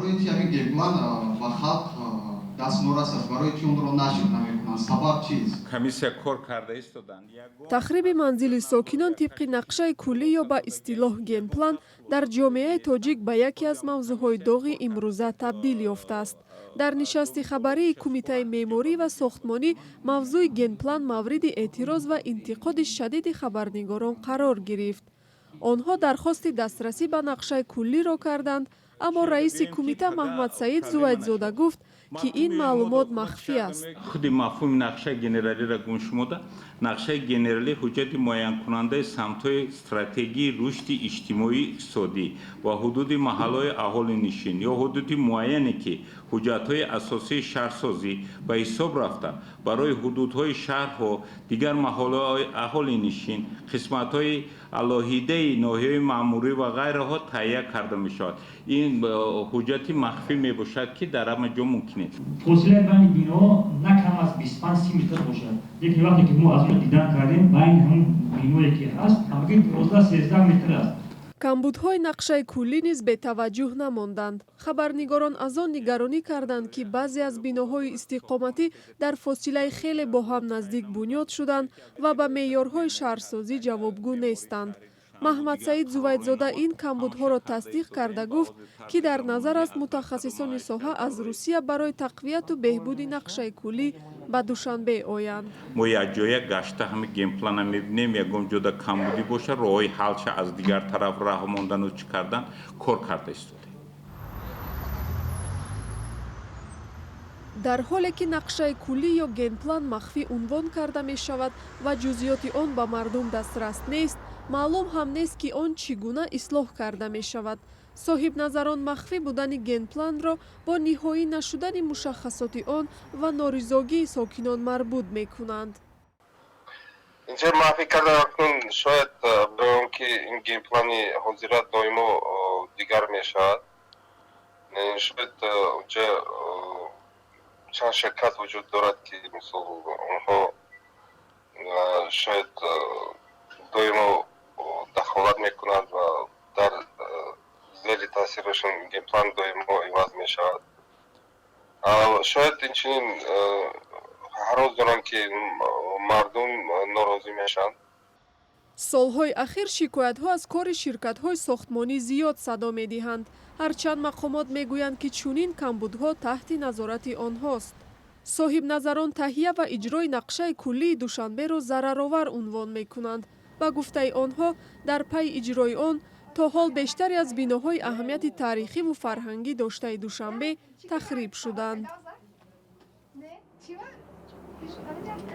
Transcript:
Барои чи ҳамин генплан ба халқ дастнорас аст? Барои чи онро нашр намекунанд? Сабаб чист? Комиссия кор карда истоданд. Тахриби манзили сокинон тибқи нақшаи куллӣ ё ба истилоҳ генплан дар ҷомеаи тоҷик ба яке аз мавзӯъҳои доғи имрӯза табдил ёфтааст. Дар нишасти хабарии Кумитаи меъморӣ ва сохтмонӣ мавзӯи генплан мавриди эътироз ва интиқоди шадиди хабарнигорон қарор гирифт. Онҳо дархости дастрасӣ ба нақшаи куллиро карданд, аммо раиси кумита Маҳмадсаид Зувайдзода гуфт, ки ин маълумот махфӣ аст. Худи мафҳуми нақшаи генералиро гум шумода. Нақшаи генералӣ ҳуҷҷати муайянкунандаи самтҳои стратегии рушди иҷтимоию иқтисодӣ ва ҳудуди маҳаллаҳои аҳолинишин ё ҳудуди муайяне, ки ҳуҷҷатҳои асосии шаҳрсозӣ ба ҳисоб рафта, барои ҳудудҳои шаҳрҳо, дигар маҳаллаҳои аҳолинишин, қисматҳои алоҳидаи ноҳияҳои маъмурӣ ва ғайраҳо таҳия карда мешавад. Ин ҳуҷҷати махфӣ мебошад, ки дар ҳама ҷо мумкин нест. Фосилаи байни биноҳо на кам аз 25-30 метр бошад, лекин вақте ки мо аз он дидан кардем, байни ҳамон биное ки ҳаст, ҳамагӣ 12-13 метр аст. Камбудҳои нақшаи куллӣ низ бетаваҷҷӯҳ намонданд. Хабарнигорон аз он нигаронӣ карданд, ки баъзе аз биноҳои истиқоматӣ дар фосилаи хеле бо ҳам наздик бунёд шуданд ва ба меъёрҳои шаҳрсозӣ ҷавобгӯ нестанд. Маҳмадсаид Зувайдзода ин камбудҳоро тасдиқ карда гуфт, ки дар назар аст мутахассисони соҳа аз Русия барои тақвияту беҳбуди нақшаи куллӣ ба Душанбе оянд. Мо якҷоя гашта ҳами генплана мебинем. Ягон ҷода камбудӣ боша, роҳҳои ҳалша аз дигар тараф раҳ мондану чӣ кардан кор карда истодем. Дар ҳоле ки нақшаи куллӣ ё генплан махфӣ унвон карда мешавад ва ҷузъиёти он ба мардум дастрас нест, маълум ҳам нест, ки он чӣ гуна ислоҳ карда мешавад. Соҳибназарон махфӣ будани генпланро бо ниҳоӣ нашудани мушаххасоти он ва норизогии сокинон марбут мекунанд. Инҷо махфӣ карда акнун шояд барои он ки ин генплани ҳозира доимо дигар мешавад, шояд онҷа чанд ширкат вуҷуд дорад, ки мисол онҳо шояд доимо дахолат мекунанд ва дар зери таъсирашон генплан доимо иваз мешавад. Шояд инчунин ҳарос доранд, ки мардум норозӣ мешаванд. Солҳои ахир шикоятҳо аз кори ширкатҳои сохтмонӣ зиёд садо медиҳанд, ҳарчанд мақомот мегӯянд, ки чунин камбудҳо таҳти назорати онҳост. Соҳибназарон таҳия ва иҷрои нақшаи куллии Душанберо зараровар унвон мекунанд. Ба гуфтаи онҳо, дар пайи иҷрои он то ҳол бештаре аз биноҳои аҳамияти таърихиву фарҳангӣ доштаи Душанбе тахриб шуданд.